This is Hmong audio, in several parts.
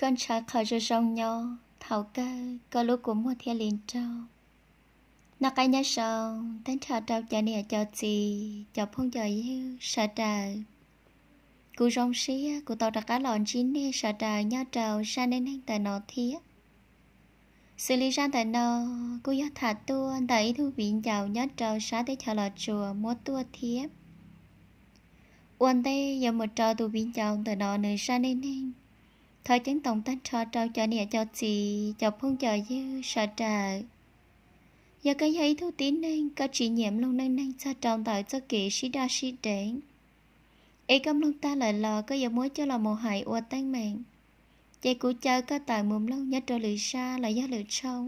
Koj ntshaw qhov zoo zoo nyob, thaum kawg koj lub kua muag thiaj li nrog. Noj qab nyob zoo tag nrho rau cov niam cov txiv, cov phooj cov ywg sawv daws. Kuv zoo siab kuv tau rov qab los ntsib nej sawv daws nyob rau zaj neej neeg ntawm no thiab. Xws li zaj ntawm no kuj yog tham tuaj ntawm ib tug viv ncaus nyob rau sab teb chaws Los Tsuas muab tuaj thiab. Ua ntej yuav mus rau tus viv ncaus ntawm no nws zaj neej neeg, thov ceeb toom tag nrho rau cov niam cov txiv, cov phooj cov ywg sawv daws. Yog koj yog ib tug tib neeg koj tsis nyiam mloog neej neeg txog rau ntawm txoj kev sib daj sib deev, es koj mloog tag lawm los koj yuav muab coj los mus hais ua teeb meem, ces kuv caw koj tawm mus mloog nyob rau lwm zaj los yog lwm tshooj.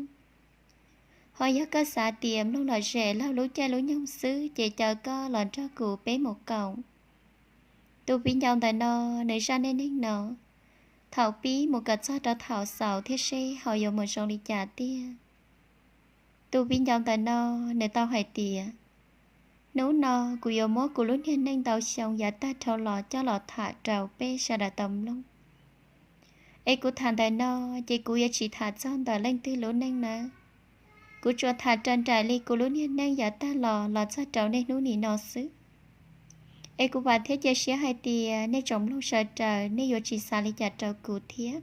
Ho yog koj xav tias mloog lom zem laug lub caij lub nyoog xwb ces caw koj los nrog kuv peb mus koom. Tus viv ncaus ntawm no, nws zaj neej neeg no, thaum pib mus kom txog rau thaum xaus thiab seb ho yuav mus zoo li cas tiag. Tus viv ncaus ntawm no, nws tau hais tias, hnub no kuv yuav muab kuv lub niag neej ntau xyoo yav tag dhau los coj los tham rau peb sawv daws tau mloog. Es kuv tham ntawm no, ces kuv yuav tsis tham txog ntawm leej twg lub neej nawb. Kuv tsuas tham raws nraim li kuv lub niag neej yav tag los los txog rau niaj hnub nim no xwb. Es kuv vam thiab cia siab hais tias nej tsoom mloog sawv daws nej yuav tsis xav li cas rau kuv thiab.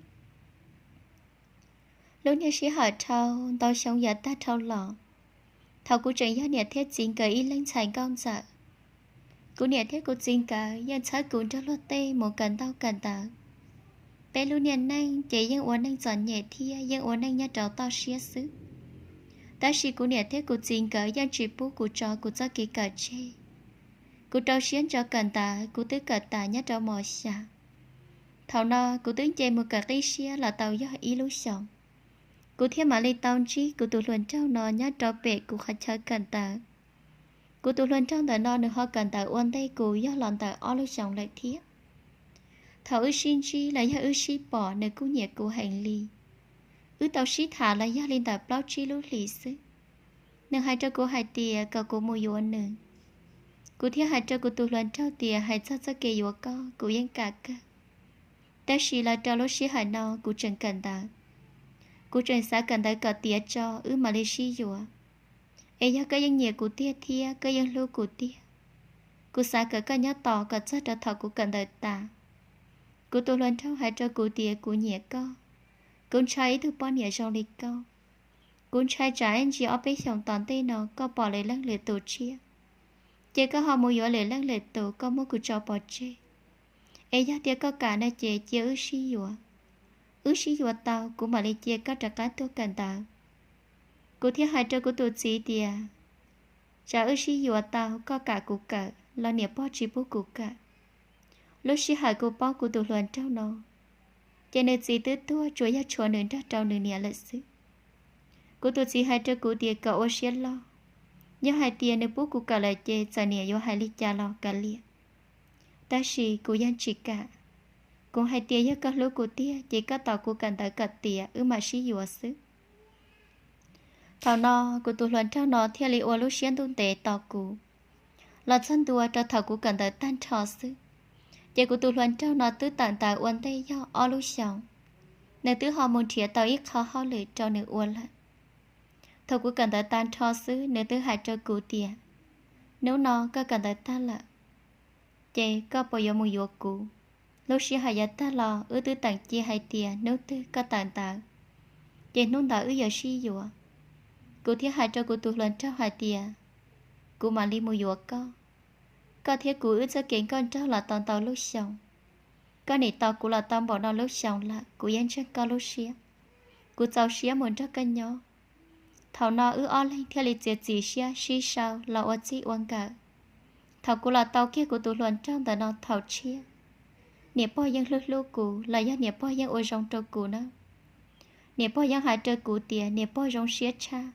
Lub niag sij hawm dhau ntau xyoo yav tag dhau los, thaum kuv tseem yog niam thiab txiv nkawd ib leeg ntxhais nkauj ntxawm, kuv niam thiab kuv txiv nkawd yeej txhawb kuv nrog luag tej mus kawm ntaub kawm ntawv. Peb lub niag neej ces yeej ua neej txom nyem thiab yeej ua neej nyob rau toj siab xwb. Tab sis kuv niam thiab kuv txiv nkawd yeej tsis pub kuv tso kuv txoj kev kawm tseg. Kuv rau siab ntso kawm ntawv, kuv twb kawm tas nyob rau mos xya. Thaum no kuv twb nce mus kawm qib siab los tau yog ib lub xyoos, kuv thiaj mam li tau ntsib kuv tus hluas nraug no nyob rau pem kuv qhov chaw kawm ntawv. Kuv tus hluas nraug ntawm no nws ho kawm ntawv ua ntej kuv yog los ntawm ob lub xyoos lawm thiab. Thaum wb sib ntsib los yog wb sib pom nws kuj nyiam kuv heev li. Wb tau sib tham los yog li ntawm plaub tsib lub hlis xwb. Nws hais rau kuv hais tias kom kuv mus yuav nws. Kuv thiaj hais rau kuv tus hluas nraug tias hais txog txoj kev yuav koj kuv yeej kam kawg, tab sis los rau lub sij hawm no kuv tseem kawm ntawv. Kuv tseem xav kawm ntawv kom tiav tso wb mam li sib yuav. Es yog koj yeej nyiam kuv tiag thiab koj yeej hlub kuv tiag, kuv xav kom koj nyob tos kom txog rau thaum kuv kawm ntawv tas. Kuv tus hluas nraug hais rau kuv tias kuv nyiam koj, kuv ntshai ib tug poj niam zoo li koj. Kuv ntshai tsam ib ntsis ob peb xyoos tom ntej no koj pom lwm leej lwm tus tshiab, ces koj ho mus yuav lwm leej lwm tus koj muab kuv tso pov tseg. Es yog tias koj kam no ces cia wb sib yuav. Wb sib yuav tau kuv mam li cia koj rov qab tuaj kawm ntawv. Kuv thiaj hais rau kuv tus txiv tias, tsam wb sib yuav tau koj kam kuv kawm los niam pog tsis pub kuv kawm. Lub sij hawm kuv paub kuv tus hluas nraug no, ces nws txiv twb tuag tsuas yog tshuav nws nrog rau nws niam lawm xwb. Kuv tus txiv hais rau kuv tias kom ua siab loj, yog hais tias nws pub kuv kawm lawm ces txawm niam yuav hais li cas los kav liam. Tab sis kuv yeej tsis kam. Kuv hais tias yog koj hlub kuv tiag ces koj tos kuv kawm ntawv kom tiav wb mam sib yuav xwb. Thaum no kuv tus hluas nraug no thiaj li ua lub siab ntuj ntev tos kuv, los txog ntua rau thaum kuv kawm ntawv tag nrho xwb, ces kuv tus hluas nraug no twb tawm ntawv ua ntej yog ob lub xyoos, nws twb ho mus nrhiav tau ib qho hauj lwm rau nws ua lawm. Thaum kuv kawm ntawv tag nrho xwb nws twb hais rau kuv tias, hnub no koj kawm ntawv tag lawm, ces koj puas yuav mus yuav kuv? Lub sij hawm yav tag los wb twb teem cia hais tias hnub twg koj tawm ntawv, ces hnub ntawd wb yuav sib yuav. Kuv thiaj hais rau kuv tus hluas nraug hais tias, kuv mam li mus yuav koj. Koj thiab kuv wb txoj kev nkauj nraug los tau ntau lub xyoos. Koj nim tos kuv los tau npaum no lub xyoos lawm, kuv yeej ntseeg koj lub siab. Kuv txaus siab mus nrog koj nyob. Thaum no wb ob leeg thiaj li txiav txim siab sib sau los ua txij ua nkawm. Thaum kuv los tau kiag kuv tus hluas nraug ntawm no thaum tshiab, niam pog yeej hlub hlub kuv los yog niam pog yeej ua zoo rau kuv na. Niam pog yeej hais rau kuv tias niam pog zoo siab tshaj,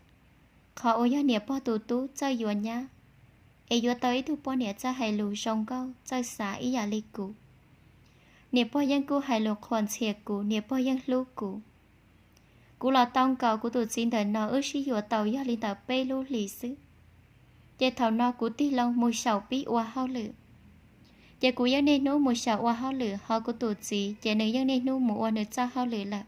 qhov uas yog niam pog tus tub txawj yuav nyab, es yuav tau ib tug poj niam txawj hais lus zoo nkauj txawj xav ib yam li kuv. Niam pog yeej kuj hais lus qhuas ntxhias kuv, niam pog yeej hlub kuv. Kuv los tau nkaus kuv tus txiv ntawm no wb sib yuav tau yog li ntawm peb lub hlis xwb, ces thaum no kuv tig loo mus xyaum pib ua hauj lwm. Ces kuv yeej niaj hnub mus xyaum ua hauj lwm, ho kuv tus txiv ces nws yeej niaj hnub mus ua nws txoj hauj lwm lawm.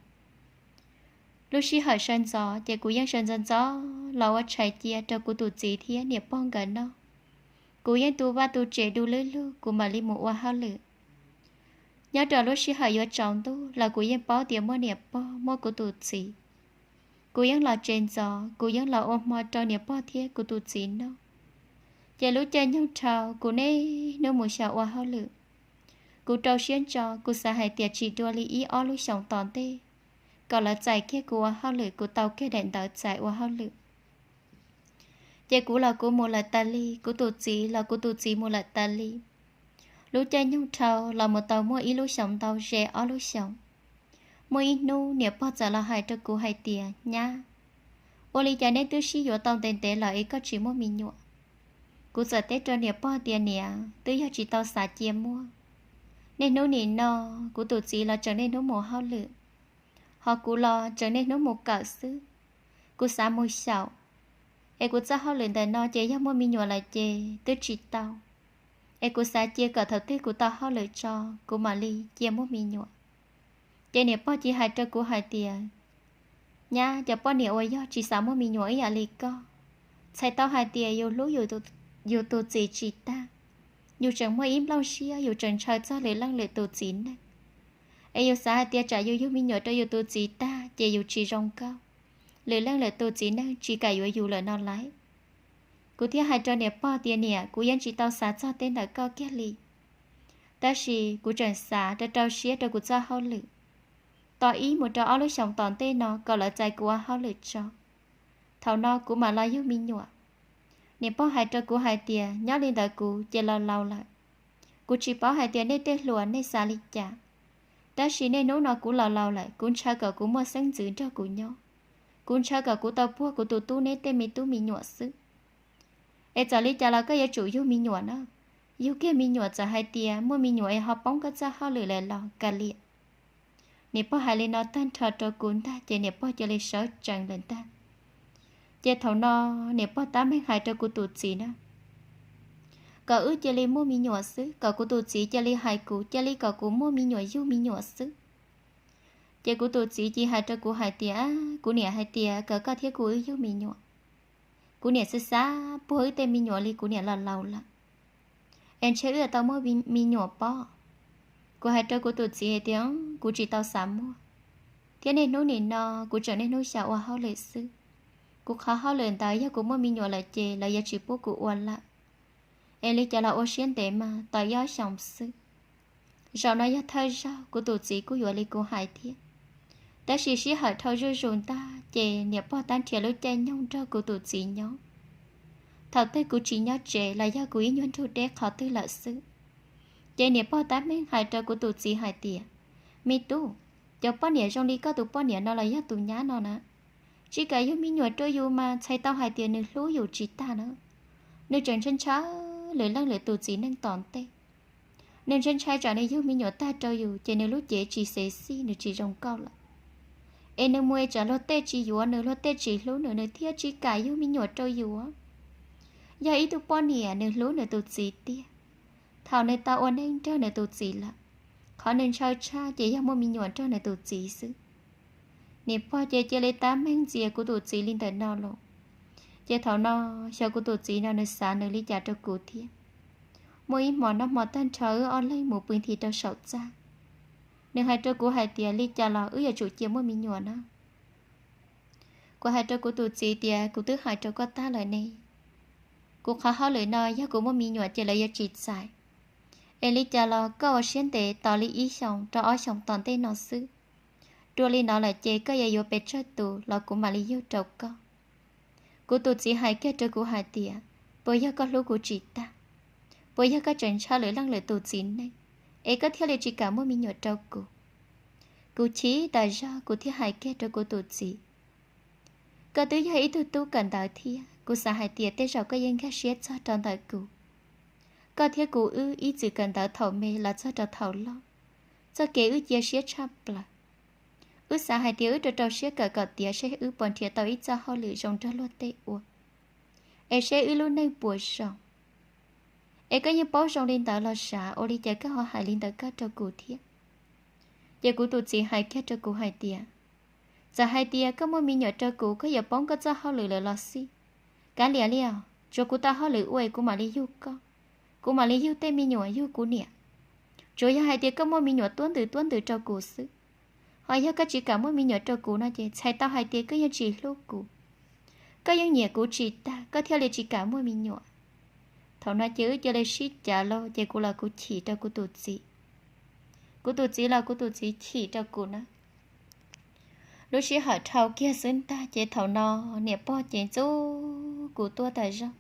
Lub sij hawm sawv ntxov ces kuv yeej sawv ntxov ntxov los ua tshais cia rau kuv tus txiv thiab niam pog nkawd noj. Kuv yeej tu vaj tu tsev du lug lug kuv mam li mus ua hauj lwm. Nyob rau lub sij hawm yuav tsaus ntuj los kuv yeej paub tias muaj niam pog muaj kuv tus txiv. Kuv yeej los tsev ntxov, kuv yeej los ua hmo rau niam pog thiab kuv tus txiv noj. Ces lub caij nyoog dhau kuv niaj hnub mus xyaum ua hauj lwm. Kuv rau siab ntso, kuv xav hais tias tsis dua li ib ob lub xyoos tom ntej, kom lawv txais kiag kuv ua hauj lwm, kuv tau kiag daim ntawv txais ua hauj lwm. Ces kuv los kuv mus lawm tas li, kuv tus txiv los kuv tus txiv mus lawm tas li. Lub caij nyoog dhau los mus tau muaj ib lub xyoos ntau ze ob lub xyoos. Muaj ib hnub niam pog txawm los hais rau kuv hais tias, Nyab, ua li cas neb twb sib yuav tau ntev ntev lawm es koj tsis muaj me nyuam? Kuv txawm teb rau niam pog tias, Niam, twb yog tsis tau xav cia muaj. Niaj hnub nim no kuv tus txiv los tseem niaj hnub mus hauj lwm, ho kuv los tseem niaj hnub mus kawm xwb. Kuv xav mus xyaum, es kuv txoj hauj lwm ntawm no ces yog muaj me nyuam lawm ces twb tsis tau. Es kuv xav cia kom thaum twg kuv tau hauj lwm tso, kuv mam li cia muaj me nyuam. Ces niam pog cia hais rau kuv hais tias, Nyab, cov poj niam uas yog tsis xav muaj me nyuam ib yam li koj, txhais tau hais tias yus hlub yus tus txiv tsis tag. Yus tseem muaj ib nplooj siab, yus tseem ntshaw txog lwm leej lwm tus txiv neej. Es yus xav hais tias tsam yus yug me nyuam rau yus tus txiv tag ces yus tsis zoo nkauj, lwm leej lwm tus txiv neej tsis kam yuav yus lawm no lauj. Kuv thiaj hais rau niam pog tias, Niam, kuv yeej tsis tau xav txog tej ntawm koj kiag li. Tab sis kuv tseem xav rau rau siab rau kuv txoj hauj lwm, tos ib mus rau ob lub xyoos tom ntej no kom lawv txais kuv ua hauj lwm tso, thaum no kuv mam los yug me nyuam. Niam pog hais rau kuv hais tias, Nyob li ntawd kuv ces los laus lawm. Kuv tsis paub hais tias nej tej hluas nej xav li cas, tab sis niaj hnub no kuv los laus lawm, kuv ntshaw kom kuv muaj xeeb ntxwv nrog kuv nyob. Kuv ntshaw kom kuv tau puag kuv tus tub neb tej me tub me nyuam xwb. Es txawm li cas los koj yuav tsum yug me nyuam na. Yug kiag me nyuam, txawm hais tias muaj me nyuam es ho poob koj txoj hauj lwm lawm los kav liam. Niam pog hais li no tag nrho rau kuv ntag ces niam pog cia li sawv tsees lawm ntag. Ces thaum no niam pog tab meeg hais rau kuv tus txiv na, kom wb cia li muaj me nyuam xwb, kom kuv tus txiv cia li hais kuv, cia li kom kuv muaj me nyuam yug me nyuam xwb. Ces kuv tus txiv cia hais rau kuv hais tias, Kuv niam hais tias kom koj thiab kuv wb yug me nyuam. Kuv niam xav xav puag wb tej me nyuam li, kuv niam los laus lawm, es ntshe wb yuav tau muaj me nyuam pob. Kuv hais rau kuv tus txiv hais tias, Kuv tsis tau xav muaj, thiab niaj hnub nim no kuv tseem niaj hnub xyaum ua hauj lwm xwb. Kuv qhov hauj lwm ntawd yog kuv muaj me nyuam lawm ces lawv yuav tsis pub kuv ua lawm. Es li cas los ua siab ntev mas tos ib ob xyoos xwb. Zaum no yog thawj zaug, kuv tus txiv kuj yuav li kuv hais thiab. Tab sis sij hawm dhau zuj zus ntag ces niam pog tab nrhiav lub caij nyoog nrog kuv tus txiv nyob. Thaum twg kuv tsis nyob tsev los yog kuv ib nyuag nrug deb qhov twg lawm xwb, ces niam pog tab meeg hais rau kuv tus txiv hais tias, Me tub, cov poj niam zoo li koj tus poj niam no los yog tus nyab no na, tsis kam yug me nyuam rau yus mas txhais tau hais tias nws hlub yus tsis tag na. Nws tseem ntshaw ntshaw lwm leej lwm tus txiv neej tom ntej. Nws ntshai ntshai tsam nws yug me nyuam tag rau yus ces nws lub cev tsis xev xij, nws tsis zoo nkauj lawm. Es nws mus es tsam luag tej tsis yuav nws, luag tej tsis hlub nws, nws thiaj tsis kam yug me nyuam rau yus. Yog ib tug poj niam nws hlub nws tus txiv tiag, thaum nws tau ua neej nrog nws tus txiv lawm, qhov nws ntshaw tshaj ces yog muaj me nyuam nrog nws tus txiv xwb. Niam pog ces cia li tab meeg ntxias kuv tus txiv li ntawm no los. Ces thaum no, xyov kuv tus txiv no nws xav nws li cas rau kuv thiab. Muaj ib hmo noj hmo tag nrho wb ob leeg mus pw nthi rau saum txaj. Nws hais rau kuv hais tias, Li cas los wb yuav tsum cia muaj me nyuam na. Kuv hais rau kuv tus txiv tias, Kuv twb hais rau koj tag lawm ne, kuv qhov hauj lwm no yog kuv muaj me nyuam ces lawv yuav tsis txais. Es li cas los koj ua siab ntev tos li ib xyoos rau ob xyoos tom ntej no xwb. Dua li no lawm ces koj yuav yuav pes tsawg tus los kuv mam li yug rau koj. Kuv tus txiv hais kiag rau kuv hais tias, Puas yog koj hlub kuv tsis tag? Puas yog koj tseem ntshaw lwm leej lwm tus txiv neej, es koj thiaj li tsis kam muaj me nyuam rau kuv? Kuv chim tas zog kuv thiaj hais kiag rau kuv tus txiv, Koj twb yog ib tug tub kawm ntawv thiab, kuv xav hais tias tej zaum koj yeej nkag siab txog rau ntawm kuv. Koj thiab kuv wb ib txwm kawm ntawv thaum me los txog rau thaum loj, txoj kev wb cia siab tshaj plaws. Wb xav hais tias wb rau rau siab kawm kom tiav seb wb puas nrhiav tau ib txoj hauj lwm zoo nrog luag tej ua, es seb wb lub neej puas zoo. Es koj yeej paub zoo li ntawd los sav, ua li cas koj ho hais li ntawd koj rau kuv thiab? Ces kuv tus txiv hais kiag rau kuv hais tias, txawm hais tias koj muaj me nyuam rau kuv, koj yuav poob koj txoj hauj lwm lawm los xij, kav liam li os, tsuav kuv tau hauj lwm ua kuv mam li yug koj, kuv mam li yug tej me nyuam yug kuv niam. Tsuas yog hais tias koj muaj me nyuam tuab ntws tuab ntws rau kuv xwb. Ho yog koj tsis kam muaj me nyuam rau kuv no ces txhais tau hais tias koj yeej tsis hlub kuv, koj yeej nyiam kuv tsis tag koj thiaj li tsis kam muaj me nyuam. Thaum no ces wb cia li sib cav los ces kuv los kuv chim rau kuv tus txiv, kuv tus txiv los kuv tus txiv chim rau kuv na. Lub sij hawm dhau kiag xwb ntag ces thaum no niam pog ces ntxub kuv tuaj tas zog.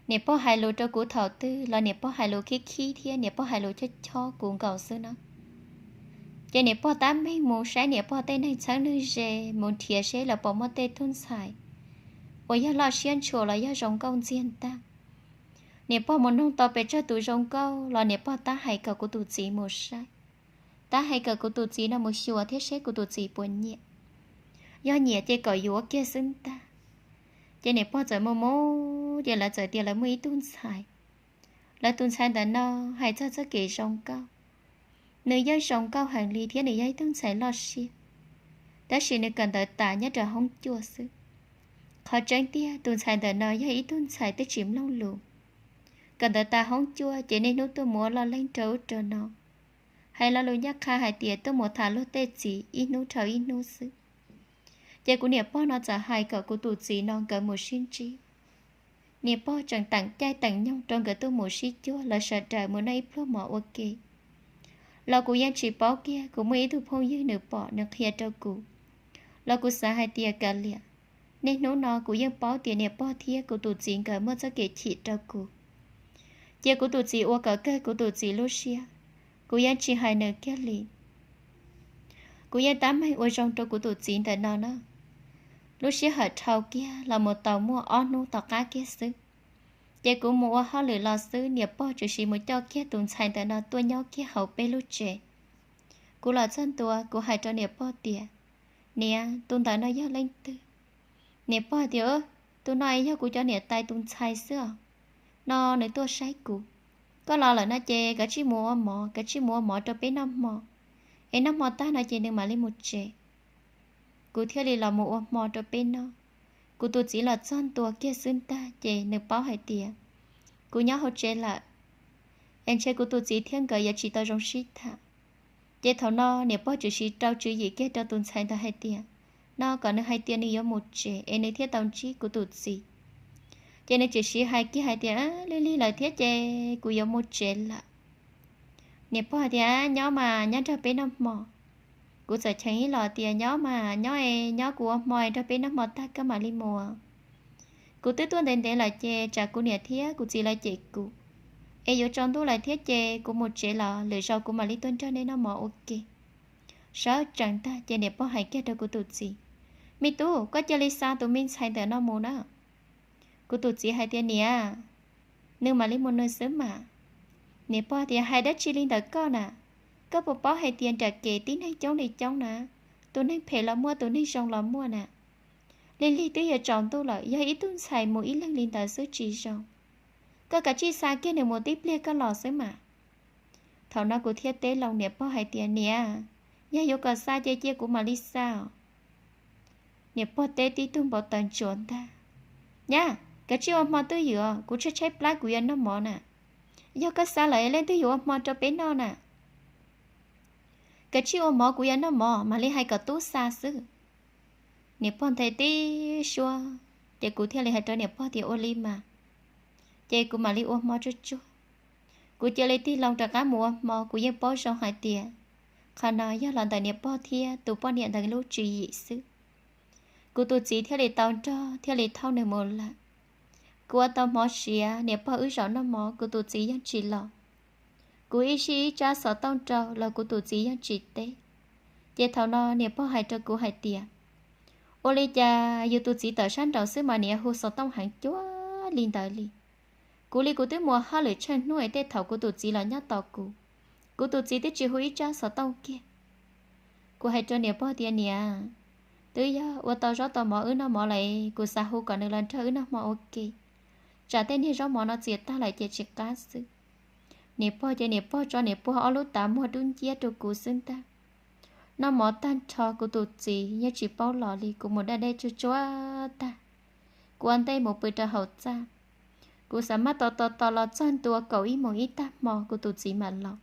Niam pog hais lus rau kuv thaum twg los niam pog hais lus khib khib thiab niam pog hais lus chob chob kuv nkaus xwb na. Ces niam pog tab meeg mus saib niam pog tej neeg txheeb neeg ze, mus nrhiav seb lawv puas muaj tej tug ntxhais uas yog loj siab ntshua los yog zoo nkauj ntxiag ntag. Niam pog mus noog tau pes tsawg tus zoo nkauj los niam pog tab hais kom kuv tus txiv mus saib, tab hais kom kuv tus txiv no mus xyuas thiab seb kuv tus txiv puas nyiam. Yog nyiam ces kom yuav kiag xwb ntag. Ces niam pog txawm mus mus ces lawv txawm tias lawv muaj ib tug ntxhais. Lawv tus ntxhais ntawm no hais txog txoj kev zoo nkauj, nws yeej zoo nkauj heev li thiab nws yog ib tug ntxhais loj siab, tab sis nws kawm ntawv tas nyob rau hoob cuaj xwb. Qhov tseeb tiag tus ntxhais ntawm no yog ib tug ntxhais twb tsis mloog lus, kawm ntawv tas hoob cuaj ces niaj hnub tuaj mus ua loj leeb rau ub rau no, hais lo lus ncaj qha hais tias tuaj mus tham luag tej txiv ib hnub dhau ib hnub xwb. Ces kuv niam pog no txawm hais kom kuv tus txiv no nkawd mus sib ntsib. Niam pog tseem teem caij teem nyoog rau nkawd tuaj mus sib cuag, lawv sawv daws mus noj ib pluag mov ua ke. Los kuv yeej tsis paub kiag, kuv muaj ib tug phooj ywg nws pom nws qhia rau kuv, los kuv xav hais tias kav liam, niaj hnub no kuv yeej paub tias niam pog thiab kuv tus txiv nkawd muaj txoj kev chim rau kuv. Cia kuv tus txiv ua kom kawg kuv tus txiv lub siab, kuv yeej tsis hais nws kiag li. Kuv yeej tab meeg ua zoo rau kuv tus txiv ntawm no na. Lub sij hawm dhau kiag los mus tau muaj ob hnub tom qab kiag xwb, ces kuv mus ua hauj lwm los xwb, niam pog tsuas sis mus coj kiag tus ntxhais ntawm no tuaj nyob kiag hauv peb lub tsev. Kuv los txog ntua kuv hais rau niam pog tias, niam, tus ntawm no yog leej twg? Niam pog tias, tus no yog kuv cov niam tais tus ntxhais xwb os, no nws tuaj saib kuv. Koj los lawm no ces kav tsij mus ua mov, kav tsij mus ua mov rau peb noj hmo, es noj hmo tag no ces nws mam li mus tsev. Kuv thiaj li los mus ua hmo rau peb noj. Kuv tus txiv los txog ntua kiag xwb ntag ces nws paub hais tias kuv nyob hauv tsev lawm, es ntshe kuv tus txiv thiab nkawd yuav tsis tau zoo sib tham. Ces thaum no niam pog tsuas sis rau tswv yim kiag rau tus ntxhais ntawd hais tias, no kom nws hais tias nws yuav mus tsev es nws thiaj tau ntsib kuv tus txiv. Ces nws tsuas sis hais kiag hais tias, lig lig lawm thiab ces kuv yuav mus tsev lawm. Niam pog hais tias, nyob mas nyob nrog peb noj hmo. Kuv txawm cheem ib los tias, nyob mas nyob es nyob kuv ua hmo es nrog peb noj hmo tag koj mam li mus. Kuv twb tuaj ntev ntev lawm ces tsam kuv niam thiab kuv txiv lawv cem kuv, es yuav tsaus ntuj lawm thiab ces kuv mus tsev los lwm zaus kuv mam li tuaj nrog nej noj mov ua ke. Sawv tsees ntag ces niam pog hais kiag rau kuv tus txiv, me tub, koj cia li xa tus me ntxhais ntawm no mus na. Kuv tus txiv hais tias, niam, nws mam li mus nws xwb mas. Niam pog tias, hais dab tsi li ntawd koj na? Koj puas paub hais tias nram kev tib neeg coob li coob na, tus neeg phem los muaj, tus neeg zoo los muaj na. Lig lig twb yuav tsaus ntuj lawm, yog ib tug ntxhais mus ib leeg li ntawd xwb tsis zoo. Koj kav tsij xa kiag nws mus tib pliag koj los xwb mas. Thaum no kuv thiaj teb loo niam pog hais tias, niam, yog yuav kom xa ces cia kuv mam li xa os. Niam pog teb tib tug npau taws ntsuav ntag, nyab, kav tsij ua hmo twj ywm os, kuv tshaib tshaib plab kuv yuav noj mov na. Yog koj xa lawm leej twg yuav ua hmo rau peb noj na? Kav tsij ua mov, kuv yuav noj mov, mam li hais kom tub xa xwb. Niam pog nthe tib suab, ces kuv thiaj li hais rau niam pog tias, ua li mas. Ces kuv mam li ua hmo tsuag tsuag. Kuv cia li tig loo rov qab mus ua hmo, kuv yeej paub zoo hais tias qhov no yog los ntawm niam pog thiab tus poj niam ntawd lub tswv yim xwb. Kuv tus txiv thiaj li tau nrog thiaj li thauj nws mus lawm. Kuv ua tau hmov siav, niam pog wb zaum noj mov, kuv tus txiv yeej tsis los. Kuv ib sij ib tsab xov tooj rau los kuv tus txiv yeej tsis teb. Ces thaum no niam pog hais rau kuv hais tias, ua li cas yus tus txiv tawm sab nraud xwb mas niam hu xov tooj heev cuag li ntawd li? Kuv li kuv twb mus hauj lwm tsheej hnub es tej thaum kuv tus txiv los nyob tos kuv, kuv tus txiv twb tsis hu ib tsab xov tooj kiag. Kuv hais rau niam pog tias, niam, twb yog ua tau zaub tau mov wb noj mov lawm, kuv xav hu kom nws los nrog wb noj hmo ua ke. tsam tej niag zaub mov no txias tag lawm ces tsis qab xwb. Niam pog ces niam pog tso niam pog ob lub tav muag dub nciab rau kuv xwb ntag. Noj mov tag nrho kuv tus txiv yeej tsis paub los li, kuv mus daj dej tsuag tsuag tag, kuv ua ntej mus pw rau hauv txaj. Kuv xav maj tos tos tos los txog ntua kaum ib moos ib tag hmo kuv tus txiv mam los.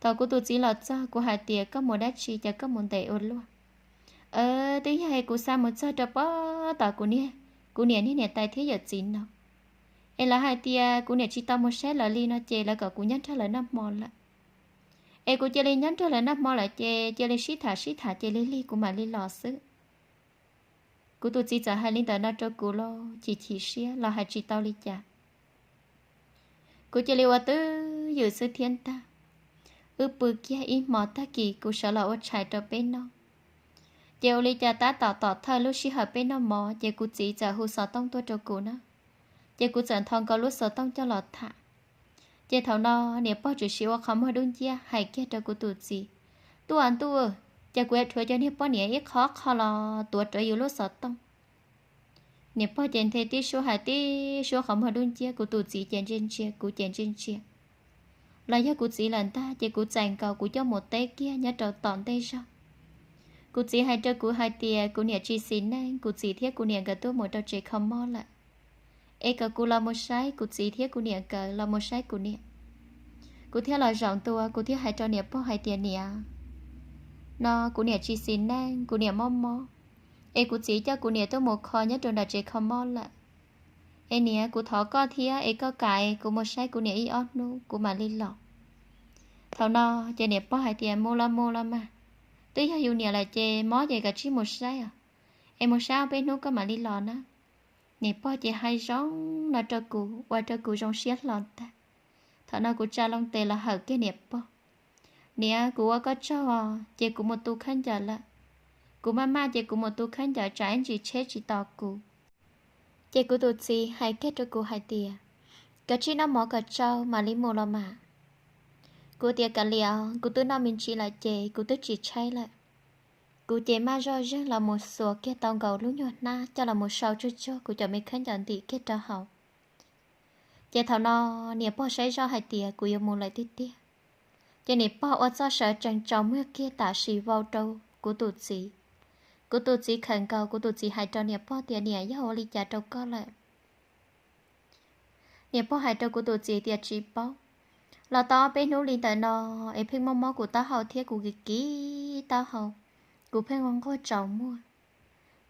Thaum kuv tus txiv los txog kuv hais tias, koj mus dab tsi cas koj mus ntev ua luaj? Twb yog es kuv xa mus txog rau pem tom kuv niam, kuv niam niag niam tais thiab yawm txiv no, es lawv hais tias kuv niam tsis tau mus saib lawv li no ces lawv kom kuv nyob nrog lawv noj hmo lawm. Es kuv cia li nyob nrog lawv noj hmo lawm ces cia li sib tham sib tham ces lig lig kuv mam li los xwb. Kuv tus txiv txawm hais li ntawd no rau kuv los chim chim siab los hais tsis tau li cas. Kuv cia li ua twj ywm xwb thiab ntag. Wb pw kiag ib hmo tag kis kuv sawv los ua tshais rau peb noj. Ces ua li cas tab tom tom thawj lub sij hawm peb noj mov ces kuv txiv txawm hu xov tooj tuaj rau kuv na. Ces kuv txawm nthos nkaus lub xov tooj coj los tham. Ces thaum no niam pog tsuas siv ua qhov muag dub nciab hais kiag rau kuv tus txiv, tuaj ntuj, ces kuv yuav rhuav cov niag poj niam ib qho qho los tuav rawv yus lub xov tooj. Niam pog ces nthe tib suab hais tib suab qhov muag dub nciab, kuv tus txiv ces ntsia ntsia kuv ces ntsia ntsia. Los yog kuv txiv lawm ntag ces kuv txais nkaus kuv coj mus teb kiag nyob rau tom ntej zog. Kuv txiv hais rau kuv hais tias kuv niam tsis xis neej, kuv txiv thiab kuv niam nkawd tuaj mus rau tsev kho mob lawm, es kom kuv los mus saib kuv txiv thiab kuv niam nkawd los mus saib kuv niam. Kuv thiaj los zaum ntua kuv thiaj hais rau niam pog hais tias niam, no kuv niam tsis xis neej, kuv niam mob mob, es kuv txiv coj kuv niam tuaj mus kho nyob rau nram tsev kho mob lawm. Es niam, kuv thov koj thiab es koj kam es kuv mus saib kuv niam ib ob hnub kuv mam li los. Thaum no ces niam pog hais tias mus los mus los mas, twb yog yus niam lawm ces mob ces kav tsij mus saib os, es mus saib ob peb hnub koj mam li los na. Niam pog ces hais zoo no rau kuv ua rau kuv zoo siab hlo ntag. Thaum no kuv tsa loo tes los hawm kiag niam pog, niam, kuv ua koj tsaug os, ces kuv mus tu khaub ncaws lawm. Kuv maj maj ces kuv mus tu khaub ncaws tsam ib ntsis tsheb tsis tos kuv. Ces kuv tus txiv hais kiag rau kuv hais tias, kav tsij noj mov kom tsau mam li mus los mas. Kuv tias kav liam, kuv twb noj me ntsis lawm ces kuv twb tsis tshaib lawm. Kuv ces maj zoj zeeg los mus xuas kiag tau nkaus lub nyuag hnab coj los mus sau tsuag tsuag kuv cov me khaub ncaws ntim kiag rau hauv. Ces thaum no niam pog saib zoj hais tias kuv yuav mus lawm tiag tiag. Ces niam pog ua txoj sawv tsees tsaus muag kiag tam sim vau rau kuv tus txiv. Kuv tus txiv khawm nkaus, kuv tus txiv hais rau niam pog tias niam, yog ua li cas rau koj lawm? Niam pog hais rau kuv tus txiv tias tsis paub, los tau ob peb hnub li ntawm no es pheej mob mob kuv taub hau thiab kuv kiv kiv taub hau, kuv pheej nquag tsaus muag.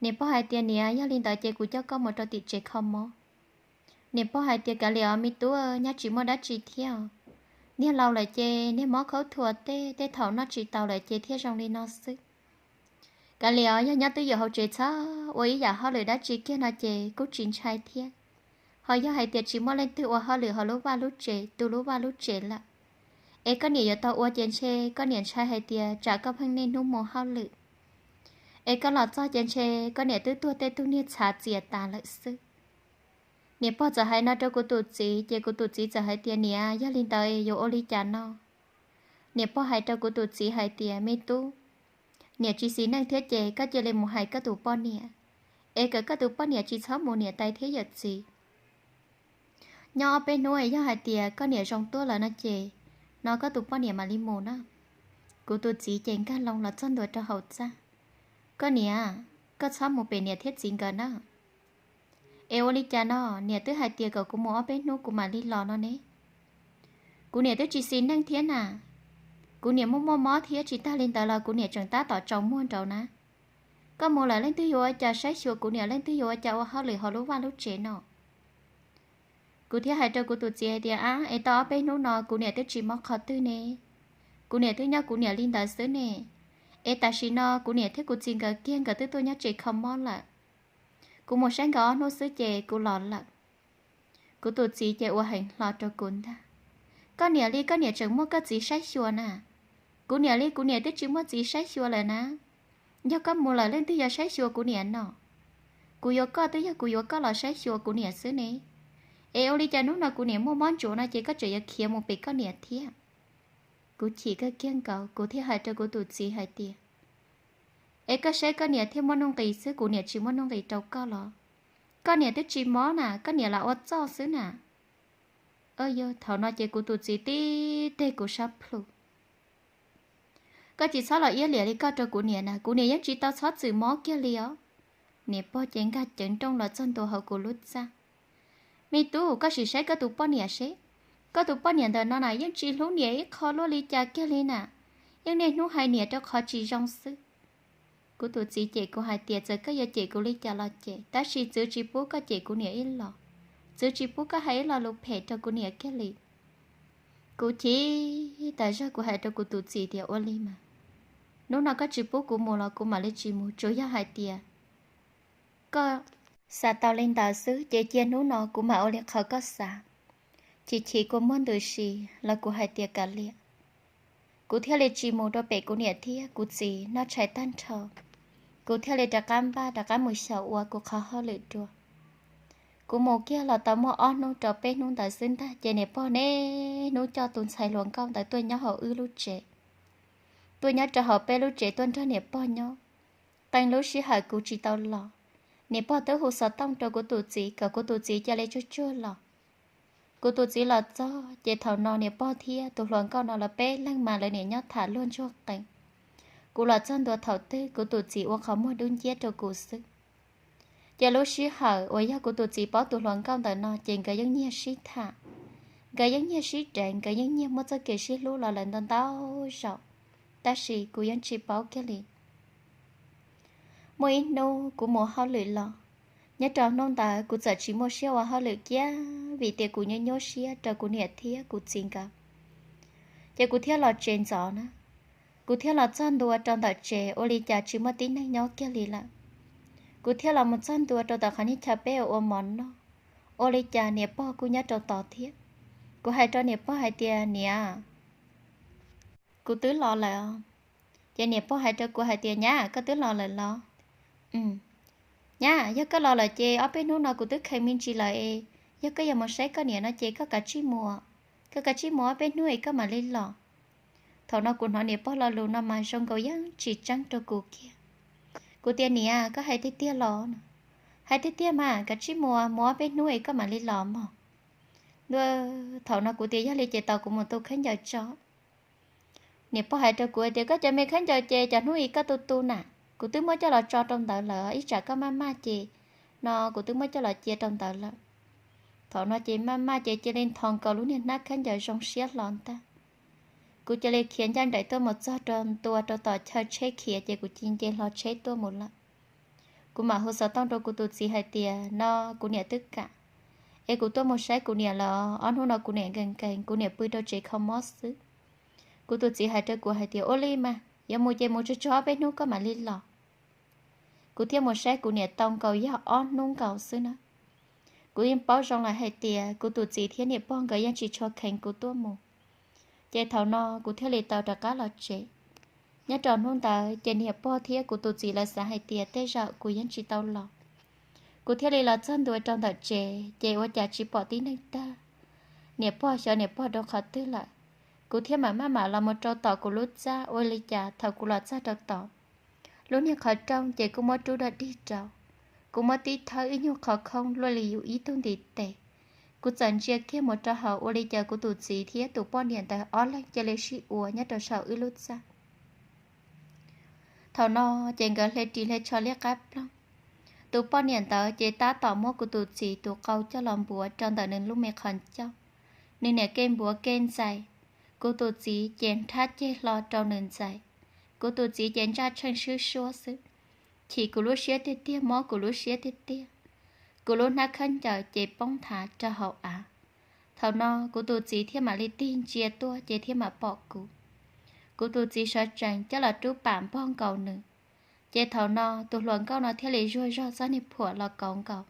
Niam pog hais tias niam, yog li ntawd ces kuv coj koj mus rau tim tsev kho mob. Niam pog hais tias kav liam os me tub, nyob tsis muaj dab tsi thiab. Niag laus lawm ces niag mob khaub thuas tej, tej thaum noj tsis taus lawm ces thiaj zoo li no xwb. Kav liam os, yog nyob twj ywm hauv tsev txhob ua ib yam hauj lwm dab tsi kiag no ces kuj tsis ntshai thiab. Ho yog hais tias tsis muaj leej twg ua hauj lwm hauv lub vaj lub tsev, tu lub vaj lub tsev lawm, es koj niam yuav tau ua ces ntshe koj niam ntshai hais tias tsam koj pheej niaj hnub mus hauj lwm, es koj los txog ces ntshe koj niam twb tuag tej tug niag txhav txias tas lawm xwb. Niam pog txawm hais no rau kuv tus txiv ces kuv tus txiv txawm hais tias niam, yog li ntawd yuav ua li cas no? Niam pog hais rau kuv tus txiv hais tias me tub, niam tsis xis neej thiab ces koj cia li mus hais koj tus poj niam, es kom koj tus poj niam tsis txhob mus niam tais thiab yawm txiv. Nyob ob peb hnub yog hais tias koj niam zoo tuaj lawm no ces, no koj tus poj niam mam li mus na. Kuv tus txiv ces nkag loo los txog ntua rau hauv txaj. Koj niam, koj txhob mus pem niam thiab txiv nkawd na. Es ua li cas no, niam twb hais tias kom kuv mus ob peb hnub kuv mam li los no ne. Kuv niam twb tsis xis neej thiab na. Kuv niam muaj muaj mob thiab, tsis tag li ntawd los kuv niam tseem tab tom tsaus muag nraud na. Koj mus lawm leej twg yuav ua cas saib xyuas kuv niam, leej twg yuav ua cas ua hauj lwm hauv lub vaj lub tsev no? Kuv thiaj hais rau kuv tus txiv hais tias ab, es tau ob peb hnub no kuv niam twb tsis mob qhov twg ne. Kuv niam twb nyob kuv niam li ntawd xwb ne. Es tam sim no kuv niam thiab kuv txiv nkawd kiag nkawd twb tuaj nyob tsev kho mob lawm. Kuv mus saib nkawd ob hnub xwb ces kuv los lawm. Kuv tus txiv ces ua heev hlo rau kuv ntag. Koj niam li koj niam tseem muaj koj txiv saib xyuas na. Kuv niam li kuv niam twb tsis muaj txiv saib xyuas lawm na. Yog koj mus lawm leej twg yuav saib xyuas kuv niam no? Kuv yuav koj twb yog kuv yuav koj los saib xyuas kuv niam xwb ne. Es ua li cas hnub no kuv niam muaj mob ntsuav no ces koj tseem yuav khiav mus pem koj niam thiab? Kuv chim kawg kiag nkaus kuv thiaj hais rau kuv tus txiv hais tias, es koj saib koj niam thiaj muaj nuj nqis xwb, kuv niam tsis muaj nuj nqis rau koj los? Koj niam twb tsis mob na, koj niam lam ua txuj xwb na. Yog thaum no ces kuv tus txiv tib teg kuv sab plhu. Koj tsis txhob los iab liam li koj rau kuv niam na, kuv niam yeej tsis tau txhob txwm mob kiag li os. Niam pog ces nkag ceev nrooj los txog ntua hauv kuv lub txaj. Me tub, koj sim saib koj tus poj niam seb, koj tus poj niam ntawm no na yeej tsis hlub niam ib qho luaj li cas kiag li na, yeej niaj hnub hais niam rau qhov tsis zoo xwb. Kuv tus txiv cem kuv hais tias txawm koj yuav cem kuv li cas los cem, tab sis txwv tsis pub koj cem kuv niam ib los, txwv tsis pub koj hais ib lo lus phem rau kuv niam kiag li. Kuv chim tas zog, kuv hais rau kuv tus txiv tias ua li mas, hnub no koj tsis pub kuv mus los kuv mam li tsis mus, tsuas yog hais tias koj xav tau li ntawd xwb ces cia hnub no kuv mam ua li qhov koj xav. Chim chim kua muag ntws si los kuv hais tias kav liam. Kuv thiaj li tsis mus rau pem kuv niam thiab kuv txiv noj tshais tag nrho, kuv thiaj li rov qab npaj rov qab mus xyaum ua kuv qhov hauj lwm dua. Kuv mus kiag los tau muaj ob hnub rau peb hnub ntawd xwb ntag ces niam pog niaj hnub coj tus ntxhais hluas nkauj ntawd tuaj nyob hauv wb lub tsev, tuaj nyob rau hauv peb lub tsev tuaj nrog niam pog nyob. Qee lub sij hawm kuv tsis tau los, niam pog twb hu xov tooj rau kuv tus txiv kom kuv tus txiv cia li tsuag tsuag los. Kuv tus txiv los txog ces thaum no niam pog thiab tus hluas nkauj no lawv peb leeg mas lawv niam nyob tham luag ntsuag qees. Kuv los txog ntua thaum twg kuv tus txiv ua qhov muag dub nciab rau kuv xwb. Ces lub sij hawm uas yog kuv tus txiv paub tus hluas nkauj ntawm no ces nkawd yeej nyiag sib tham, nkawd yeej nyiag sib deev, nkawd yeej nyiag muaj txoj kev sib hlub los lawm ntau ntau zaus, tab sis kuv yeej tsis paub kiag li. Muaj ib hnub kuv mus hauj lwm los, nyob rau hnub ntawd kuv txawm tsis muaj siab ua hauj lwm kiag vim tias kuv nyuaj nyuaj siab rau kuv niam thiab kuv txiv nkawd. Ces kuv thiaj los tsev ntxov na, kuv thiaj los txog ntua rau ntawm tsev ua li cas tsis muaj tib neeg nyob kiag li lawm. Kuv thiaj los mus txog ntua rau tom qhov niag chaw peb ua mov noj, ua li cas niam pog kuj nyob rau tod thiab. Kuv hais rau niam pog hais tias niam, kuv twb los lawm os. Ces niam pog hais rau kuv hais tias nyab, koj twb los lawm los? Nyab, yog koj los lawm ces ob peb hnub no kuv twb kheev me ntsis lawm es, yog koj yuav mus saib koj niam no ces koj kav tsij mus, koj kav tsij mus ob peb hnub es koj mam li los. Thaum no kuv hnov niam pog lo lus no mas zoo nkaus yeej tsis tseeb rau kuv kiag. Kuv tias niam, koj hais tiag tiag los no? Hais tiag tiag mas, kav tsij mus, mus ob peb hnub es koj mam li los mog. Thaum no kuv tias yog li ces tos kuv mus tu khaub ncaws tso. Niam pog hais rau kuv tias koj cov me khaub ncaws ces cov hnub i koj tu tu na, kuv twb muab coj los tso rau ntawd lawm, ib tsam koj maj maj ces no kuv twb muab coj los cia rau ntawd lawm. Thaum no ces maj maj ces cia li nthos nkaus lub niag hnab khaub ncaws zoo siab hlo ntag. Kuv cia li khiav ncaj nraim tuaj mus txog rau ntua rau tom chaw tsheb khiav ces kuv cia li nce hlo tsheb tuaj mus lawm. Kuv mam hu xov tooj rau kuv tus txiv hais tias no kuv niam twb kam, es kuv tuaj mus saib kuv niam lawm, ob hnub no kuv niam nkees nkees, kuv niam pw rau tsev kho mob xwb. Kuv tus txiv hais rau kuv hais tias ua li mas yuav mus ces mus tsuag tsuag ob peb hnub koj mam li los. Kuv thiaj mus saib kuv niam tau nkaus yog ob hnub nkaus xwb na. Kuv yeej paub zoo lawm hais tias kuv tus txiv thiab niam pog nkawd yeej tsis tshua kheev kuv tuaj mus. Ces thaum no kuv thiaj li tau rov qab los tsev. Nyob rau hnub ntawd ces niam pog thiab kuv tus txiv lawv xav hais tias tej zaum kuv yeej tsis tau los. Kuv thiaj li los txog ntua rau ntawm tsev ces ua cas tsis pom tib neeg tag. Niam pog xyov niam pog rau qhov twg lawm. Kuv thiaj mam maj mam los mus rau tom kuv lub txaj, ua li cas thaum kuv los txog rau tom lub niag qhov rooj ces kuj muab rub dog dig rau. Kuv muab tib thawb ib nyuag qhov khoob luaj li yus ib tug ntiv tes. Kuv txawm ntsia kiag mus rau hauv ua li cas kuv tus txiv thiab tus poj niam ntawd ob leeg cia li sib ua nyob rau saum wb lub txaj. Thaum no ces nkawd hle ris hle tsho liab qab ploog. Tus poj niam ntawd ces tab tom muab kuv tus txiv tus qau coj los npuav rau ntawm nws lub me qhov ncauj. Nws niam kev npuav kev ntxais, kuv tus txiv ces nrhab ceg hlo rau nws ntxais. Kuv tus txiv ces ntsaj tsheej swb suab xwb. Chim kuv lub siab tiag tiag, mob kuv lub siab tiag tiag. Kuv lub hnab khaub ncaws ces poob nthav rau hauv av. Thaum no kuv tus txiv thiaj mam li tig ntsia tuaj ces thiaj mam pom kuv. Kuv tus txiv sawv tsees coj los rub pam npog nkaus nws. Ces thaum no tus hluas nkauj no thiaj li zuag zog txoj niag phuam los kauv nkaus.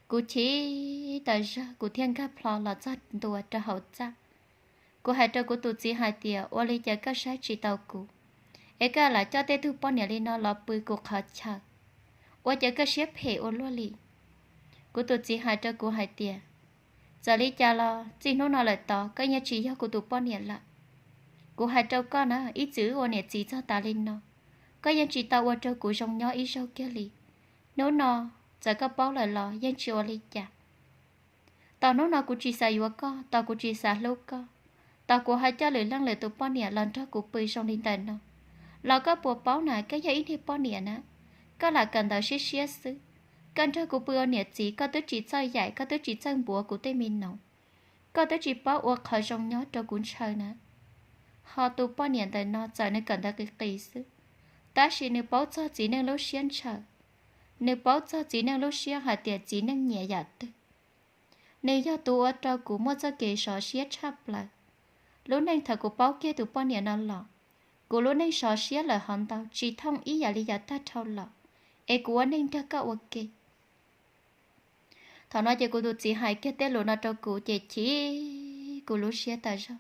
Kuv chim tas zog kuv thiaj nkag plho los txog ntua rau hauv txaj. Kuv hais rau kuv tus txiv hais tias ua li cas koj saib tsis tau kuv, es koj lam coj tej tug poj niam li no los pw kuv qhov chaw, ua cas koj siab phem ua luaj li. Kuv tus txiv hais rau kuv hais tias txawm li cas los txij hnub no lawm tod koj yeej tsis yog kuv tus poj niam lawm. Kuv hais rau koj na, ib txwm wb ua niam txiv txog tas li no, koj yeej tsis tau ua rau kuv zoo nyob ib zaug kiag li. Hnub no txawm koj paub lawm los yeej tsis ua li cas. Tos hnub no kuv tsis xav yuav koj, tos kuv tsis xav hlub koj, tos kuv ho coj lwm leej lwm tus poj niam los nrog kuv pw zoo li ntawm no, los koj puas paub na, koj yog ib niag poj niam na, koj lam kawm ntawv siab siab xwb. Koj nrog kuv pw ua niam txiv, koj twb tsis txawj yaim, koj twb tsis txawj npuav kuv tej me noov, koj twb tsis paub ua qhov zoo nyob rau kuv ntshaw na. Ho tus poj niam ntawm no txawm nws kawm ntawv qis qis xwb, tab sis nws paub txog txiv neej lub siab ntshaw, nws paub txog txiv neej lub siab hais tias txiv neej nyiam yam twg. Nws yog tus ua rau kuv muaj txoj kev sov siab tshaj plaws. Lub neej thaum kuv paub kiag tus poj niam no los, kuv lub neej sov siab lawm hov ntau, tsis thooj ib yam li yav tag dhau los, es kuv ua neej nrog koj ua ke. Thaum no ces kuv tus txiv hais kiag tej lus no rau kuv ces chim kuv lub siab tas zog.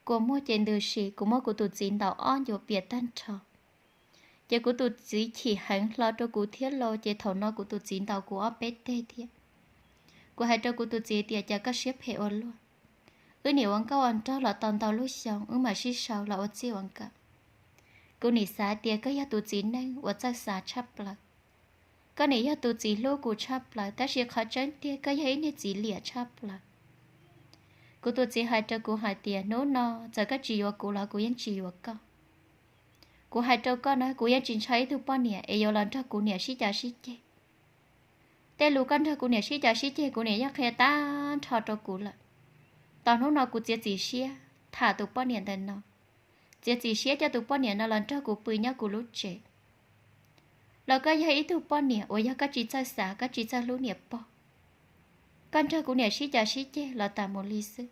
Kua muag ces ntws si, kuv muab kuv tus txiv ntaus ob ncuav piam tag nrho. Ces kuv tus txiv chim heev hlo rau kuv thiab lauj, ces thaum no kuv tus txiv ntaus kuv ob peb teg thiab. Kuv hais rau kuv tus txiv tias, cas koj siab phem ua luaj, wb niam ua nkauj ua nraug los tau ntau lub xyoo, wb mam sib sau los ua txij ua nkawm. Kuv nim xav tias koj yog tus txiv neej uas txawj xav tshaj plaws, koj nim yog tus txiv hlub kuv tshaj plaws, tab sis qhov tseeb tiag koj yog ib niag txiv liam tshaj plaws. Kuv tus txiv hais rau kuv hais tias, hnub no txawm koj tsis yuav kuv los kuv yeej tsis yuav koj. Kuv hais rau koj na, kuv yeej tsis ntshaw ib tug poj niam es yuav los nrog kuv niam sib cav sib ceg. Tej lus koj nrog kuv niam sib cav sib ceg kuv niam yeej qhia tag nrho rau kuv lawm. Tos hnub no kuv txiav txim siab tham tus poj niam ntawm no, txiav txim siab coj tus poj niam no los nrog kuv pw nyob kuv lub tsev. Los koj yog ib tug poj niam uas yog koj tsis txawj xav, koj tsis txawj hlub niam pog, koj nrog kuv niam sib cav sib ceg los tas mus li xwb.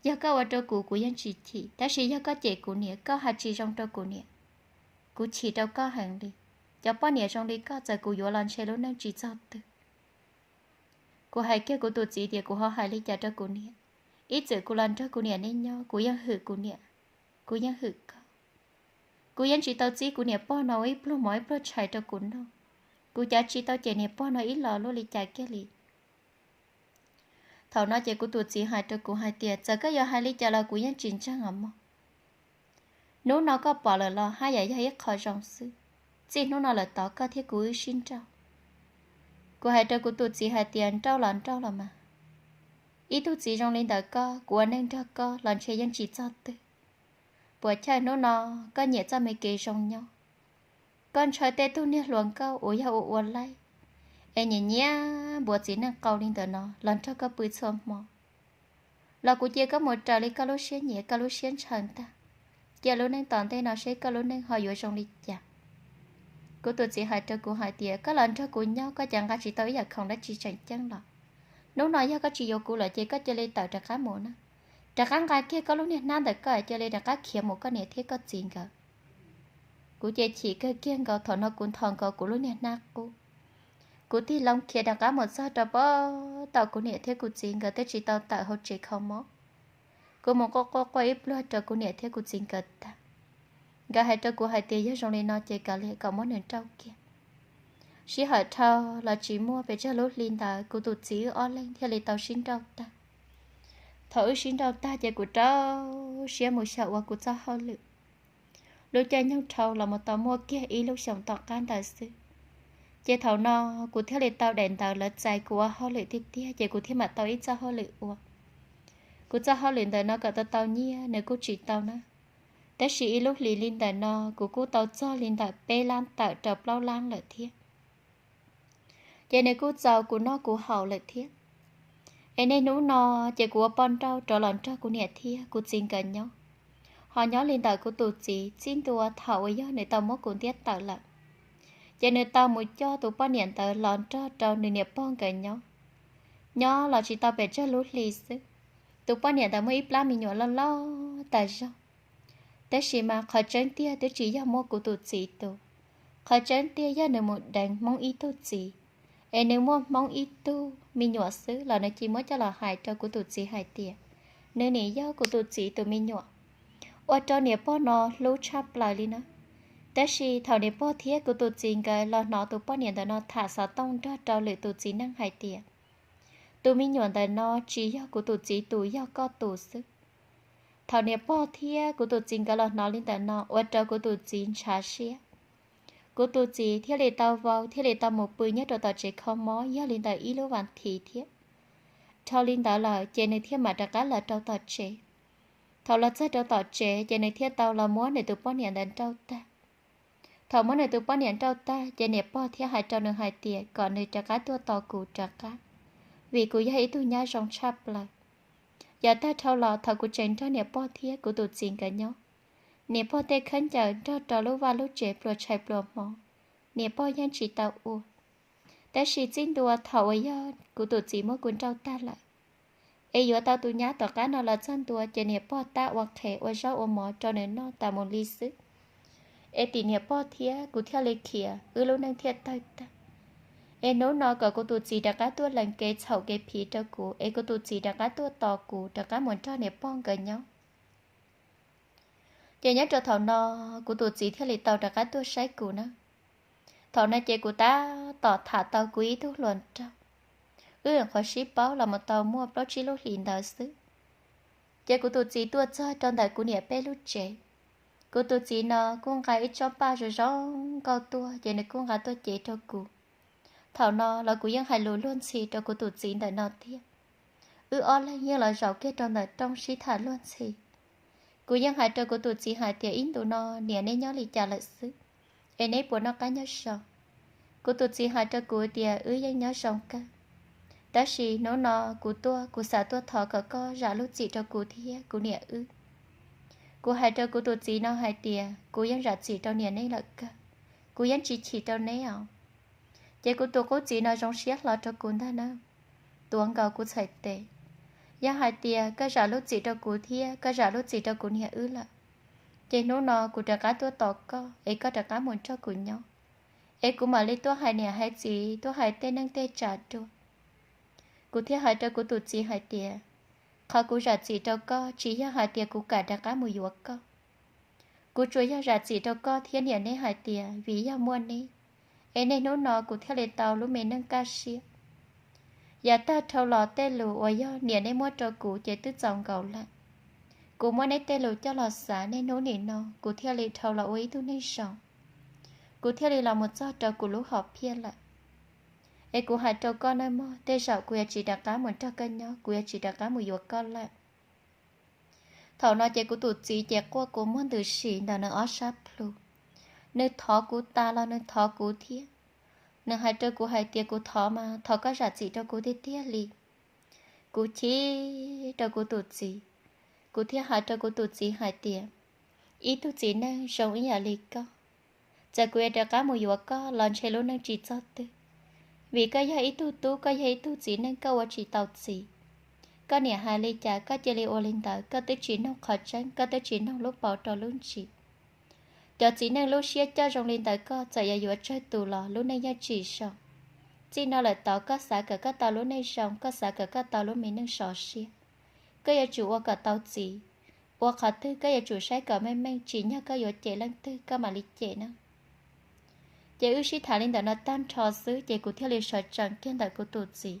Yog koj ua rau kuv, kuv yeej tsis chim, tab sis yog koj cem kuv niam, koj hais tsis zoo rau kuv niam, kuv chim rau koj heev li. Cov poj niam zoo li koj txawm kuv yuav los ntshe lub neej tsis txog twg. Kuv hais kiag kuv tus txiv tias kuv ho hais li cas rau kuv niam, ib txwm kuv los nrog kuv niam nej nyob, kuv yeej hwm kuv niam, kuv yeej hwm koj. Kuv yeej tsis tau txib kuv niam pog no ua ib pluag mov ib pluag tshais rau kuv noj. Kuv cav tsis tau cem niam pog no ib los luaj li cas kiag li. Thaum no ces kuv tus txiv hais rau kuv hais tias, txawm koj yuav hais li cas los kuv yeej tsis ntseeg os mog. Hnub no koj pom lawm los haj yam yog ib qho zoo xwb. Txij hnub no lawm tod koj thiab kuv wb sib nrauj. Kuv hais rau kuv tus txiv hais tias, nrauj los nrauj los mas, ib tug txiv zoo li ntawm koj, kuv ua neej nrog koj los ntshe yeej tsis txog twg. Puas chawj hnub no koj nyiam txoj me kev zoo nyob, koj ntshaw tej tug niag hluas nkauj uas yog ua ua laib, es nyiam nyiam npuav txiv neej qau li ntawm no los nrog koj pw txhua hmo, los kuv cia koj mus raws li koj lub siab nyiam koj lub siab ntshaw ntag. Cia lub neej tom ntej no seb koj lub neej ho yuav zoo li cas. Kuv tus txiv hais rau kuv hais tias, koj los nrog kuv nyob koj cas nqa tsis tau ib yam khoom dab tsi tseem ceeb los. Hnub no yog koj tsis yuav kuv lawm ces koj cia li tawm rov qab mus na. Rov qab nqa kiag koj lub niag hnab ntawm koj cia li rov qab khiav mus koj niam thiab koj txiv nkawd. Kuv ces chim kawg kiag nkaus, thaum no kuv nthos nkaus kuv lub niag hnab qub. Kuv tig loo khiav rov qab mus txog rau pem tom kuv niam thiab kuv txiv nkawd twb tsis tau tawm hauv tsev kho mob. Kuv mus quaj quaj quaj ib pluag rau kuv niam thiab kuv txiv nkawd tag. Nkawd hais rau kuv hais tias yog zoo li no ces kav liam kom muab nws nrauj kiag. Sij hawm dhau los tsis muaj pes tsawg lub hli ntawd kuv tus txiv wb ob leeg thiaj li tau sib nrauj tag. Thaum wb sib nrauj tag ces kuv rau siab mus xyaum ua kuv txoj hauj lwm. Lub caij nyoog dhau los mus tau muaj kiag ib lub xyoos tom qab ntawd xwb, ces thaum no kuv thiaj li tau daim ntawv lawv txais kuv ua hauj lwm tiag tiag ces kuv thiaj mam tau ib txoj hauj lwm ua. Kuv txoj hauj lwm ntawm no kom tau tau nyiaj nws kuj tsis tau na, tab sis ib lub hlis li ntawm no kuv kuj tau txog li ntawm peb lab tawm rau plaub lab lawm thiab. Ces nws kuj txaus kuv noj kuv haus lawm thiab. Es niaj hnub no ces kuv ua poj nrauj rov los nrog kuv niam thiab kuv txiv nkawd nyob. Ho nyob li ntawm kuv tus txiv txij ntua thaum uas yog nws tau muab kuv ntiab tawm lawm, ces nws tau mus coj tus poj niam ntawd los nrog rau nws niam pog nkawd nyob. Nyob los tsis tau pes tsawg lub hli xwb, tus poj niam ntawd muaj ib plab me nyuam loj loj tas zog. Tab sis mas qhov tseeb tiag twb tsis yog muaj kuv tus txiv tus, qhov tseeb tiag yog nws mus deev Hmoob ib tug txiv, es nws muaj Hmoob ib tug me nyuam xwb los nws cia muab coj los hais rau kuv tus txiv hais tias nws nim yog kuv tus txiv tus me nyuam, ua rau niam pog no hlub tshaj plaws li na. Tab sis thaum niam pog thiab kuv tus txiv nkawd los hnov tus poj niam ntawm no tham xov tooj nrog rau lwm tus txiv neej hais tias tus me nyuam ntawm no tsis yog kuv tus txiv tus, yog koj tus xwb. Thaum niam pog thiab kuv tus txiv nkawd los hnov li ntawm no ua rau kuv tus txiv ntshav siab. Kuv tus txiv thiaj li tau vau thiaj li tau mus pw nyob rau tom tsev kho mob yog li ntawm ib lub vas thiv thiab. Dhau li ntawd lawm ces nws thiaj mam rov qab los rau tom tsev. Thaum los txog rau tom tsev ces nws thiaj tau los muab nws tus poj niam ntawd nrauj tag. Thaum muab nws tus poj niam nrauj tag ces niam pog thiaj hais rau nws hais tias kom nws rov qab tuaj tos kuv rov qab, vim kuv yog ib tug nyab zoo tshaj plaws. Yav tag dhau los thaum kuv tseem nrog niam pog thiab kuv tus txiv nkawd nyob, niam pog tej khaub ncaws nrog rau lub vaj lub tsev pluas tshais pluas hmo, niam pog yeej tsis tau ua. Tab sis txij ntua thaum uas yog kuv tus txiv muab kuv nrauj tag lawm, es yuav tau tus nyab tom qab no los txog ntua ces niam pog tab ua qhev ua zaub ua mov rau nws noj tas mus li xwb. Es tim niam pog thiab kuv thiaj li khiav, wb lub neej thiaj tawg tag. Es hnub no kom kuv tus txiv rov qab tuaj lees kev txhaum kev phiv rau kuv, es kuv tus txiv rov qab tuaj tos kuv rov qab mus nrog niam pog nkawd nyob. Ces nyob rau thaum no, kuv tus txiv thiaj li tau rov qab tuaj saib kuv na. Thaum no ces kuv tab tom tham tau kuv ib tug hluas nraug, wb qhuav sib paub los mus tau muaj plaub tsib lub hlis ntawd xwb. Ces kuv tus txiv tuaj txog rau ntawm kuv niam peb lub tsev. Kuv tus txiv no kuj nqa ib tsob paj zoo zoo nkauj tuaj, ces nws kuj nqa tuaj cev rau kuv. Thaum no los kuv yeej hais lus luag ntxhi rau kuv tus txiv ntawm no thiab. Wb ob leeg yeej los zaum kiag rau ntawm rooj sib tham luag ntxhi. Kuv yeej hais rau kuv tus txiv hais tias, ib ntus no niam neb nyob li cas lawm xwb, es neb puas noj qab nyob zoo? Kuv tus txiv hais rau kuv tias, wb yeej nyob zoo kawg, tab sis hnub no kuv tuaj kuv xav tuaj thov kom koj zam lub txim rau kuv thiab kuv niam wb. Kuv hais rau kuv tus txiv no hais tias, kuv yeej zam txim rau niam neb lawm kawg, kuv yeej tsis chim rau neb os. Ces kuv tus qub txiv no zoo siab hlo rau kuv ntag na, tuav nkaus kuv txhais tes. Yog hais tias koj zam lub txim rau kuv thiab koj zam lub txim rau kuv niam wb lawm, ces hnub no kuv rov qab tuaj tos koj es koj rov qab mus nrog kuv nyob, es kuv mam li tuaj hais niam hais txiv, tuaj hais tej neej tej tsav dua. Kuv thiaj hais rau kuv tus txiv hais tias, qhov kuv zam txim rau koj tsis yog hais tias kuv kam rov qab mus yuav koj. Kuv tsuas yog zam txim rau koj thiab niam neb hais tias vim yog muaj neb, es niaj hnub no kuv thiaj li tau lub me neej kaj siab. Yav tag dhau los tej lus uas yog niam neb muab rau kuv ces twb txaus nkaus lawm. Kuv muab neb tej lus coj los xav, niaj hnub nim no kuv thiaj li dhau los ua ib tug neeg zoo. Kuv thiaj li los mus txog rau kuv lub hom phiaj lawm. Es kuv hais rau koj nawb mog, tej zaum kuv yuav tsis rov qab mus nrog koj nyob, kuv yuav tsis rov qab mus yuav koj lawm. Thaum no ces kuv tus txiv ces quaj kua muag ntws si ntawm nws ob sab plhu. Nws thov kuv tas los nws thov kuv thiab. Nws hais rau kuv hais tias, kuv thov mas thov koj zam txim rau kuv tiag tiag li. Kuv chim rau kuv tus txiv, kuv thiaj hais rau kuv tus txiv hais tias, ib tug txiv neej zoo ib yam li koj, txawm kuv yuav rov qab mus yuav koj los ntshe lub neej tsis txog twg, vim koj yog ib tug tub, koj yog ib tug txiv neej, koj ua tsis tau txiv. Koj niam hais li cas koj cia li ua li ntawd, koj twb tsis noog qhov tseeb, koj twb tsis noog lub paus rau lub ntsis. Cov txiv neej lub siab coj zoo li ntawd koj txawm yuav yuav tsawg tus los lub neej yeej tsis zoo. Txij no lawm tod koj xav kom koj tau lub neej zoo, koj xav kom koj tau lub me neej sov siab, koj yuav tsum ua kom tau txiv. Ua qhov twg koj yuav tsum saib kom meej meej, tsim nyog koj yuav cem leej twg koj mam li cem na. Ces wb sib tham li ntawm no tag nrho xwb ces kuv thiaj li sawv tsees kiag ntawm kuv tus txiv.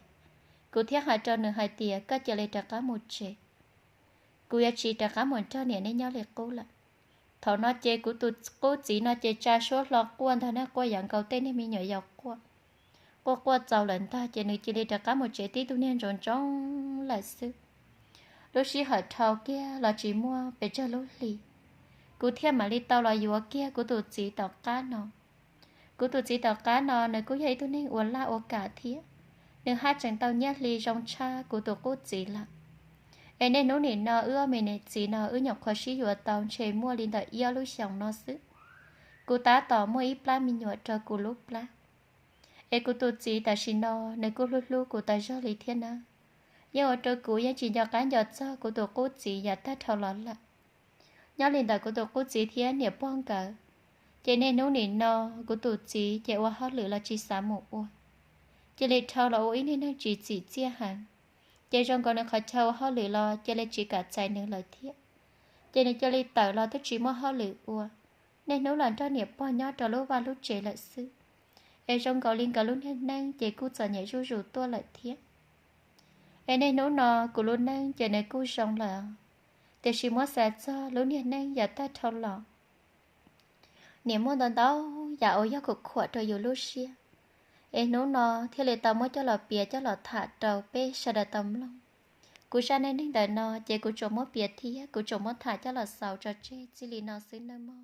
Kuv thiaj hais rau nws hais tias, koj cia li rov qab mus tsev, kuv yuav tsis rov qab mus nrog niam neb nyob li qub lawm. Thaum no ces kuv tus qub txiv no ces tsa suab hlo quaj ntag na, quaj yam nkaus tej niag me nyuam yaus quaj. Quaj quaj txaus lawm ntag ces nws cia li rov qab mus tsev tib tug niag ntsoov ntsoov lawm xwb. Lub sij hawm dhau kiag los tsis muaj pes tsawg lub hli, kuv thiaj mam li tau los yuav kiag kuv tus txiv tom qab no. Kuv tus txiv tom qab no nws kuj yog ib tug neeg ua laj ua kam thiab, nws haj tseem tau nyiaj hli zoo tshaj kuv tus qub txiv lawm. Es niaj hnub nim no wb ob me niam txiv no wb nyuam qhuav sib yuav tau ntshe muaj li ntawm ib ob lub xyoos no xwb. Kuv tab tom muaj ib plab me nyuam rau kuv lub plab. Es kuv tus txiv tam sim no nws kuj hlub hlub kuv tas zog li thiab na. Yeej ua rau kuv yeej tsis nco qab nco txog kuv tus qub txiv yav tag dhau los lawm. Nyob li ntawm kuv tus qub txiv thiab niam pog nkawd, ces niaj hnub nim no kuv tus txiv ces ua hauj lwm los tsis xav mus ua, cia li dhau los ua ib niag neeg tsis txim txiaj heev. Ces zoo nkaus nws qhov chaw ua hauj lwm los cia li tsis kam txais nws lawm thiab. Ces nws cia li tawm los twb tsis muaj hauj lwm ua, niaj hnub los nrog niam pog nyob rau lub vaj lub tsev lawm xwb. Es zoo nkaus li nkawd lub niag neej ces kuj txom nyem zuj zus tuaj lawm thiab. Es niaj hnub no kuv lub neej ces nws kuj zoo lawm, tiam sis muab xav txog lub niag neej yav tag dhau los, Niam muaj ntau ntau yam uas yog khuam khuam rau yus lub siab, es hnub no thiaj li tau muab coj los piav coj los tham rau peb sawv daws tau mloog. Kuv zaj neej neeg ntawm no ces kuv tsuas muab piav thiab kuv tsuas muab tham coj los xaus tso tseg txij li no xwb nawb mog.